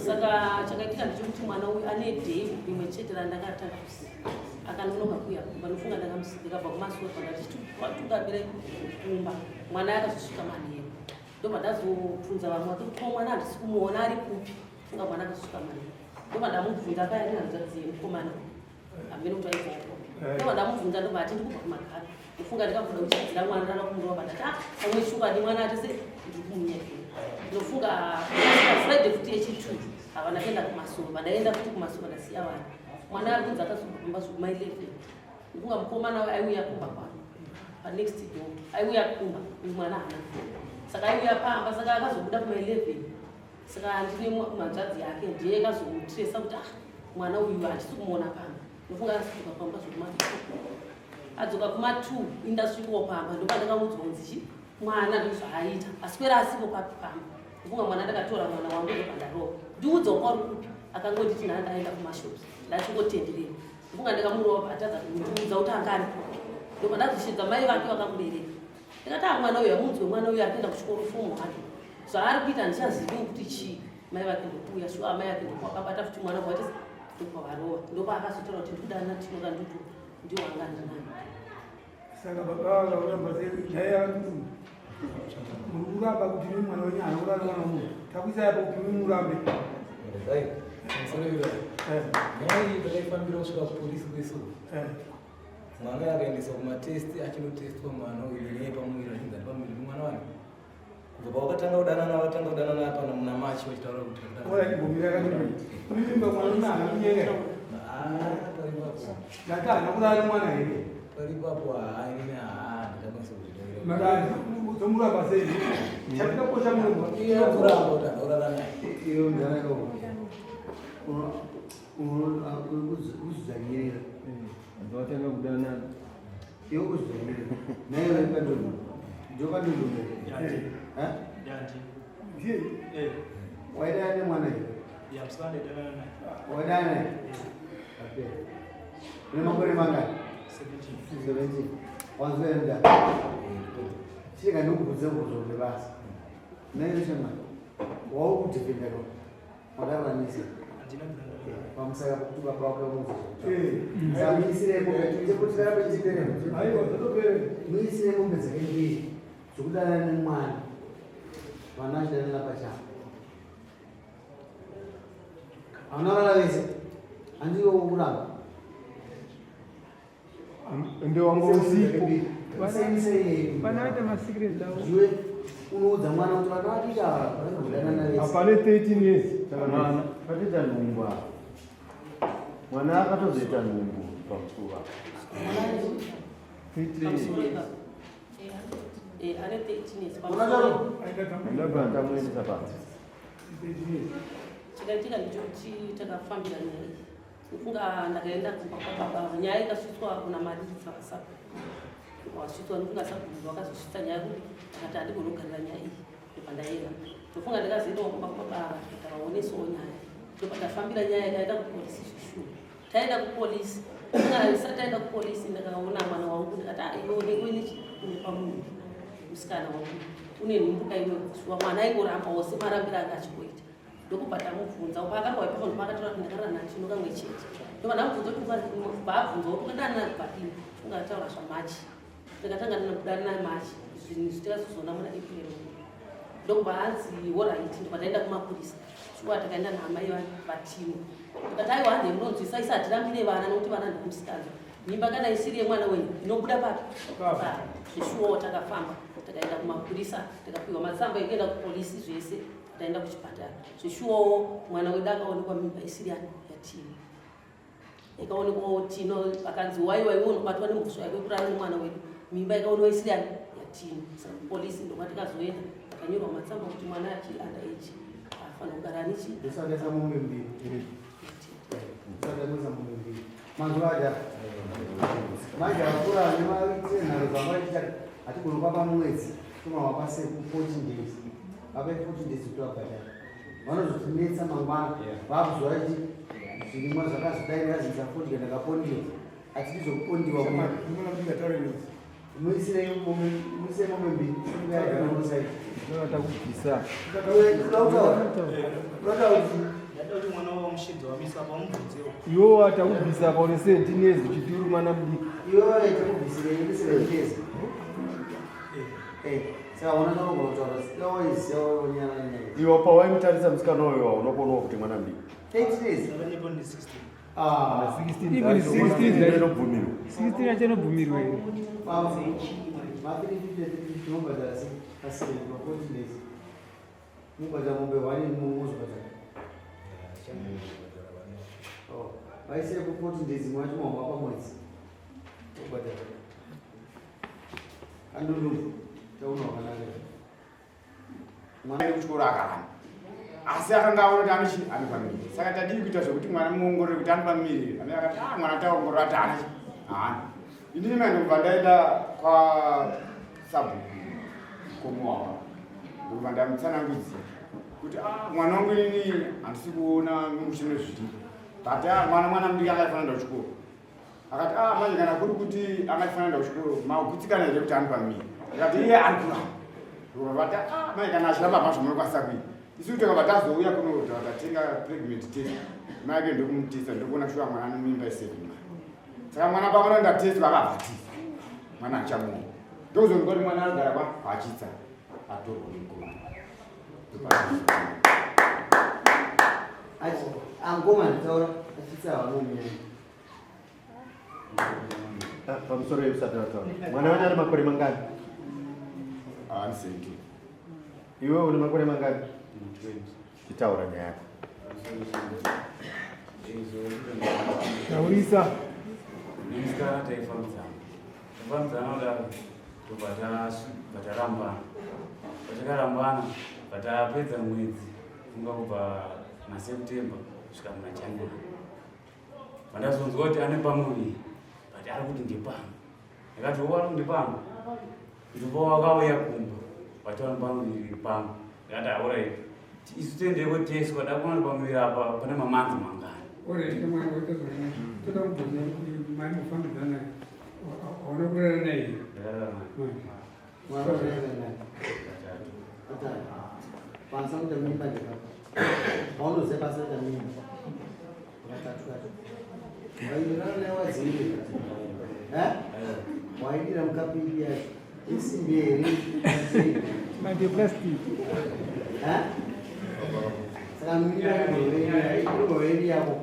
Saka chakaitika ndechekuti mwana uyu ane day rimwe chete randakatanga kusiya, akanonoka kuya kumba. Nofunga ndakamusiya ndikabva kumasuwa, pandatichitungamirai kumba, mwana akazosvika manheru. Ndobva ndazobvunza vamwe vake kuti ko mwana handisi kumuona, ari kupi? Funga mwana akazosvika manheru, ndobva ndamubvunza paya nehanzvadzi yemukomana, hamene kuti aibvapo. Ndobva ndamubvunza, ndobva ati ndikubva kumagara. Ndofunga ndikabuda kuchidzira mwana, ndada kumurova, ndati ah, pamwe chokwadi mwana ati se ndiri kumunyepera. Ndofunga Friday futi yechi2 havana kuenda kumasoro, ndaenda futi kumasoro, ndasiya vana. Mwana ari kunzi akazobva kumba zvekuma 11. Ndofunga mukomana aiuya kumba kwangu panext door, aiuya kumba uyu mwana haana, saka aiuya pamba, saka akazobuda kuma 11. Saka ndine hanzvadzi yake, ndiye akazomutresa kuti ah, mwana uyu handisi kumuona pamba. Ndofunga akazodzoka pamba zvekuma2, adzoka kuma2, indasvikawo pamba, ndopandakaudzwa kunzi chi mwana ndozvaaita, aswera asipo papi pamba. Ndofunga mwana, ndakatora mwana wangu, ndopandarova, ndiudza kwauri kupi? Akangonditi nhaa ndaenda kumashops, ndachingotenderera. Ndofunga ndikamurova, atadza kundiudza kuti anga ari kupi. Ndobva ndazosvedza mai vake vakamubereka, ndikati a mwana uyu amunzwe, mwana uyu ari kuenda kuchikoro form 1, zvaari kuita handichazivi kuti chii. Mai vake ndokuuya, shuwa amai vake ndokwakabata futi mwana kwaiti ndokwavarova, ndopaakazotaura kuti ndikudana Tino Kandutu, ndiwo anga ndinayo. Saka baba vakauramba sei nyaya? Muri kuramba kuti imi mwana wenyu haana kurara mwana munhu, takuisai apo kuti imi murambe. Nyaya iyi takaifambira kusvika kupolisi kwesu. Mwana akaendeswa kumatest, achinotestwa mwana uyu nenyaya yepamuviri, achinzi ari pamuviri mwana wani kubva pawakatanga kudanana, wakatanga kudanana pana muna Machi, vachitaura kuti Imbomira kanini, mimba mwana uyu haana kunyenga? Ah, paripapo. Ndati haana kurara nemwana here? Paripapo haa, inini haa ndakakwanisa kuzvitaura. Tomuramba sei? Chatikakosha muno. Iye kuramba kuti andaurara naye. Iyo ndaraka kuzidzanyirira. Vatanga kudanana. Iyo kuzidzanyirira naiwe kandodo ndokandodo. Ndiye. Waidana nemwana here? Waidana naye? Apera. Une makore mangani? 17. Wanzwa enda chirega ndikubvunze kuzombe basa naiwe shamwari waukudefenda ko wakaranisa pamusaka pokuti baba wake vamuudza. Saka muisire mombe, tiite kuti tarape chipere. Aiwa, zvatopere. Muisire mombe dzake mbiri dzekudanana nemwana, vana vachidanana pachavo, vanorara vese, handiwo kuramba. Ende wanga usipo. Vana vaita masecret avo. Iwe unoudza mwana kuti vana vadiki ava vanodanana vese. Apane 13 years mwana. Patoita nhumbu apa, mwana akatozoita nhumbu pamusuva. 13 years. Pamusoro ipapo. Ane 13 years. Unataro? Ndabva ndamuendesa panze. Chakaitika ndechekuti takafambira nyaya iyi. Ndofunga ndakaenda kumba kwababa, nyaya ikasvitswa kuna Maridza sabhuku, wasvitswa. Ndofunga sabhuku wakazosvitsa nyaya kuti akati handigoni kugarira nyaya iyi, ndobva ndaenda. Ndofunga ndakazoendawo kumba kwababa, tikati vaonesawo nyaya, ndobva tafambira nyaya, ikaenda kupolisi. Zvishuwa taenda kupolisi, isati taenda kupolisi ndakaona mwana wangu, ndikati "Ah, iwe unenge uine une pamunhu, musikana wangu une nhumbu kaiwe?" Shuwa mwana aingoramba wose marambiro anga achingoita. Ndokubva tamubvunza paakarwa ipapo, ndopakataura kuti ndakarara naTino kamwe chete. Ndobva ndamubvunza kuti bva abvunza kuti ukadana kubva rini? Funga ataura zvaMachi, ndakatanga kudanana Machi, zvinhu izvi tikazozoona muna April. Ndokubva hanzi alright, ndobva taenda kumapurisa. Shuwa takaenda naamai vaTino, ndikati aiwa, hande munonzwisa, isa hatirambire vana nokuti vana ndomusikanzwa mimba kana isiri yemwana wenyu inobuda papi papi. Zveshuwawo takafamba, takaenda kumapurisa, tikapiwa matsamba ekuenda kupolisi, zvese, taenda kuchipatara. Zveshuwawo mwana wedu akaonekwa mimba isiri yani yaTino, ikaonekwawo Tino akanzi waiwa, iwe unobatwa nemhosva yako yekurara nemwana wedu, mimba ikaonekwa isiri yani yaTino. Saka kupolisi ndokwa tikazoenda, akanyorwa matsamba kuti mwana achiri under age, afanira kugara anichi. Usadaisa mombe mbiri, usadaisa mombe mbiri. Mazuva aja manje akura nemaitire nharo dzavaita, hatigoni kwapa mwedzi, tonovapa seku 14 days, vape 14 days kuti vabhadhara. Vanozotinetsa mangwana vakuzuva chiti zvirimwa zvakazodai, ndakazivisa fodya, ndakapondiwa. Hatidi zvokupondiwa. Ndingataure news. Muisire muise mombe mbiri. Takubvisa. Iwewe atakubvisa apa une 17 years uchiti uri mwana mudiki. Iwewe takubvisira une 17 years. Eh, saka unotaura kutaura sikawaisiya wanyara nyaya. Iwe pawaimutarisa musikana uyo unokonawo kuti mwana mudiki. 8 days. Ah, 16 Even dzacho, 16 mwana inobvumirwa. 16 yacho inobvumirwa here? Ma 350 tinobhadhara sei? Pasina pa 14 days. Mubhadhara mombe 1 muzobhadhara. Oh, vaisire ku 14 days mwacho mwamba pamwedzi. Obhadhara. Andundu. Taona wakanaka. Mwana kuchikoro akahana asi akanga aona kuti ane chi ane pamiri, saka tadii kuita zvekuti mwana muongorore kuti ane pamiri. Amai akati, "Ah, mwana taongorora kuti haana chi haana." Inini mai ndobva ndaenda kwasabhuku Komuwawa, ndobva ndamutsanangudzira kuti, "Ah, mwana wangu inini handisi kuona muchino zviripo, but ah, mwana mudiki akaifanira kuenda kuchikoro." Akati, "Ah, manje kana kuri kuti angaifanira kuenda kuchikoro, magutsikana here kuti ane pamiri?" Akati iye ari kuramba. Vati, "Ah, mai, kana achiramba pazvo munokwanisa kuita." Isu takabva tazouya kuno, tatenga pregnant test, mai ake ndokumutesta, ndokuona shuwa mwana ane mimba ye7 months. Saka mwana pamwana ndatestwa akabva mwana achamuona, ndokuzonzwa kuti mwana anogara kwa Hachitsa, atorwa negomo. Achi angoma nditaura achitsa vanomira. Ah, pamusoro yekusati wataura, mwana wenyu ane makore mangani? Ani 17. Iwe une makore mangani? Chitaura nyaya yako. Taurisa. Nemusikana taifambidzana, tafambidzana kudaro, tobva tarambana. Patakarambana, patapedza mwedzi, funga kubva naSeptember kusvika muna January, pandazonzwa kuti ane pamuviri, but ari kuti ndepano. Ndakati, "Wo, ari ndepano." Ndipo wakauya kumba, vataura pamuviri pano. Ndakati, "Alright, isu tiendei koteswa, dakuona kuti pamuviri apa pane mamanzi mangani." Orete mwana waita zvakanaka. Toda kubvunza kuti mai mufambidzana hauna kurara naye? Ndakarara naye. Mwana naye. Katatu. Atatu. Pansa kuita mimba ndepapa. Paunoziva pasa kuita mimba. Katatu kacho. Wairara naye wadzivirira. Eh? Waidira mukapiri yacho. Isimbi here? Mande plastic. Eh? Saka mimba inogove yako.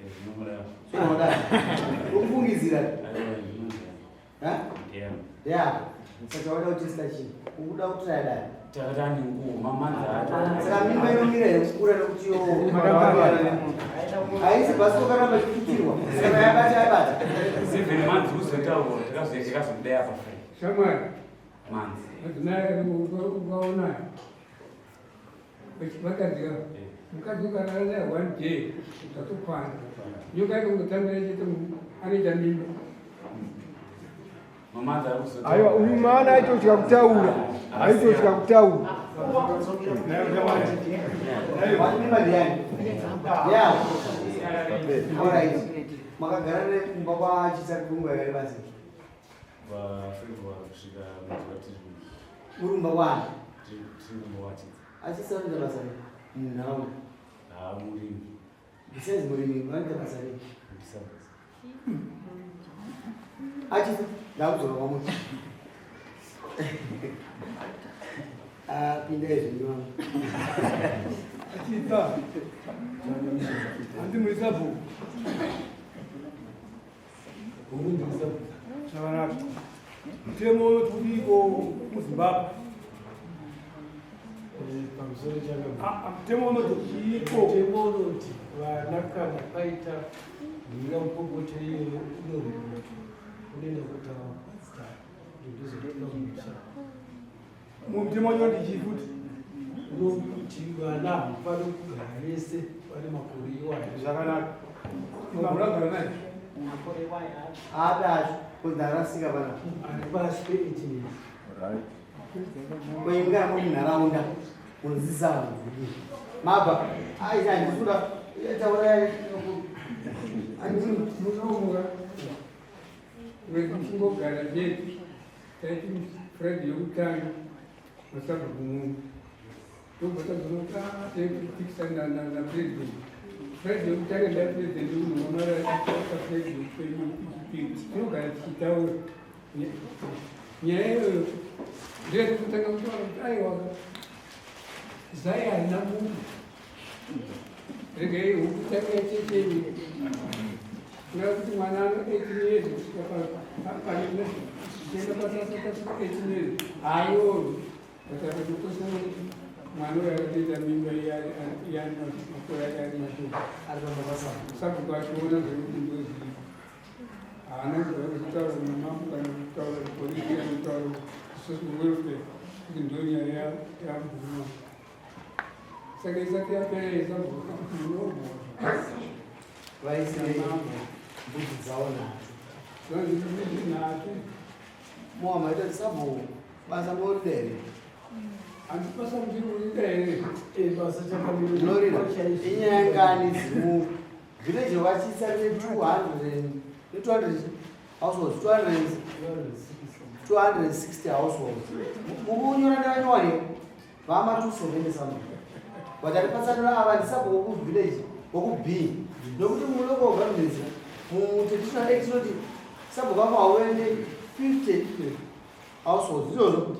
Eh, zvinongodaro. Unoda. Ukufungidzira. Aiwa, ndinodaro. Eh? Ndiani? Yeah. Saka wada kutesta chii? Ukuda kutraya dai. Takati ane nguo mamanzi acho. Saka mimba inomira here kukura nekuti yo haisi basi ukaramba ichiputirwa, saka yabata yabata. 7 months kuzotaura, takazobuda apa free. Shamwari. Manzi. Madzimai ukaona vakadzi mukadzi ukarara naye one day zvatokwana, nyoka ikangotambira chete, anoita mimba. Mamanzi ari kuzotaura. Aiwa, uyu mwana aitotya kutaura, aitotya kutaura. Wati mimba ndiyani? Yako. Alright. Makagara nekumba kwaChitsa kunguva yakareba sei? PaFebruary kusvika mwedzi watiri. Uri kumba kwani? Tiri kumba waChitsa. Achitsa anoita basa rei munharaunda? Haa, murimi. Besides murimi, vanoita basa rei? Ndisabasa. Achitsa, ndakudzoka kwamuri. Ah, pindai zvenyu wangu. Achitsa, handi muri sabhuku? Zvakanaka. Mutemo unoti kudiko muZimbabwe? Pamusoro chaka. Ah, ah, mutemo unoti chiiko? Mutemo unoti vana kana paita mhira mupopoto iyoyo unorwirwa, unoenda kutaura ndozotora musha. Mumutemo wacho ndi chii futi? Unokuti vana havafani kugara vese vane makore iwayo. Zvakanaka. Imaguragara naye. Ape acho kuti ndarasika panapa. Ari pasi pe18 years. Kuingana muri munharaunda munodzidzisa vanhu kudii mabva aisi handisuda taura. Munomuka. Mwedzi uchingogara chete taiti Friday yokutanga masabva kumunda ndobva tazonota taipikisa napresident. Friday yokutanga ndapresident unhu wamaraaita Friday yechipiri tinogara tichitaura nyaya iyoyo ndeyekutanga kutaura kuti aiwa zai harina buku regai huku tange chechenyi kureva kuti mwana ano 18 years kusvika zvichienda pasasata 18 years haaroorwi but akatokosha kuti mwana uyo akatoita mimba iyani makore ake ari mashoma sabhuku achiona zvekuti ndozvii haana kubva kutaura kuna mambo kana kutaura kupolisi kana kutaura social welfare kuti ndonyaya yabvuma saka isati yapera isabvuka kuti munogona vaisirei mbudzi dzavo nhatu zvanzi mbudzi nhatu mowa maita kuti sabhuku basa morida here hanzi basa ndiri kurida here basa chakamira norida inyaya ngani dziri mu village vachisa ne 200 ne 200 households 200 260 households mukunyora ndakanyora here vama 270 something but atipatsanura ava ndisabhuku woku village woku b nokuti mulocal governments mutraditional act inoti sabhuku wako hauende 50 households izvozvo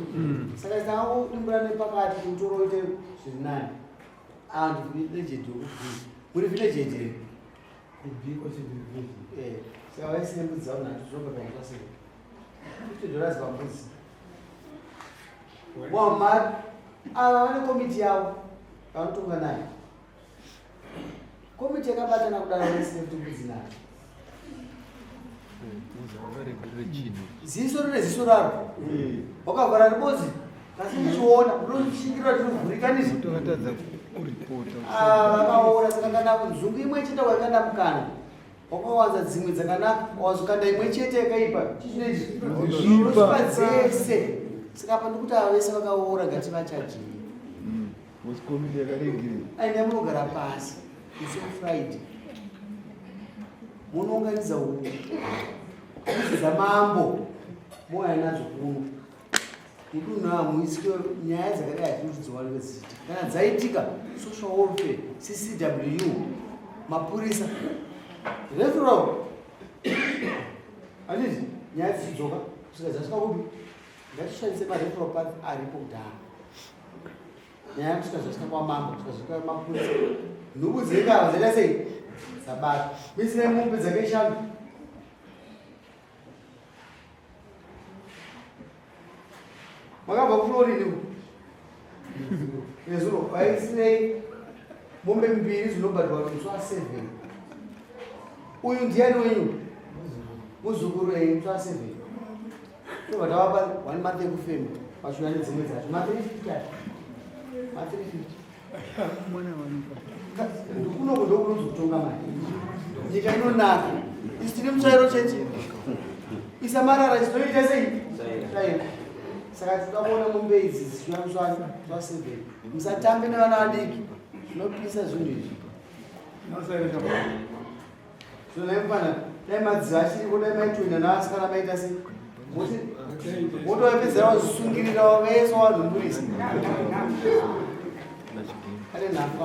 saka titangangodimbura nepakati kuti utoro uite zviri nani ava ndi village head woku b muri village head here Eh, saka vaisine mbudzi dzavo nhatu zvinobva paitwa sei 50 dollars pambudzi wamari ava vane komiti yavo vanotonga nayo komiti yakabatana kudaro vaisine kuti mbudzi nhatu ziso rine ziso raro wakavhara ribodzi kasi uchiona unoshingirira tinovhurika nizvi Tokatadza kuripota. vakaora saka kana nzungu imwe chete waikanda mukana wakawanza dzimwe dzakanaka wazokanda imwe chete yakaipa chizvinezvi unosvipa dzese saka apa ndikuti ava vese vakaora ngativachajei Musi komiti yakaregerera. aine munogara pasi musi wefriday munounganidza huku mbudzi dzamambo mouya nadzo kuno mudunhu hamuiswe nyaya dzakadai hatidi kuti dziwanikwe dzichiitika kana dzaitika social welfare ccw mapurisa referral handiti nyaya dzichidzoka kusvika dzasvika kupi ngatishandise mareferral path aripo kudhara nyaya kusvika zvasvika kwamambo kusvika zvasvika mapurisa nhubu dzengava dzaita sei dzabatwa misina mombe dzake shanu makabva kurorini nezuro vaisinei mombe mbiri dzinobhadhwa musi wa 7 uyu ndiani wenyu muzukuru ei musi wa 7 tobva tavapa one month yekufema vachiuya nedzimwe dzacho ma 350 ma 350 kunoko ndokunonzi kutonga mari nyika inonaka isu tine mutsvairo chete isa marara chinoita sei tsvairo saka tinoda kuona mombe idzi dzichiuya musi wa 7 musatambe nevana vadiki zvinopisa zvinhu izvi Zvino mfana dai madziva achiriko dai maitoenda naasikana maita sei moti motovapedzera vazvisungirira vese vanhumburisa ane nhafu.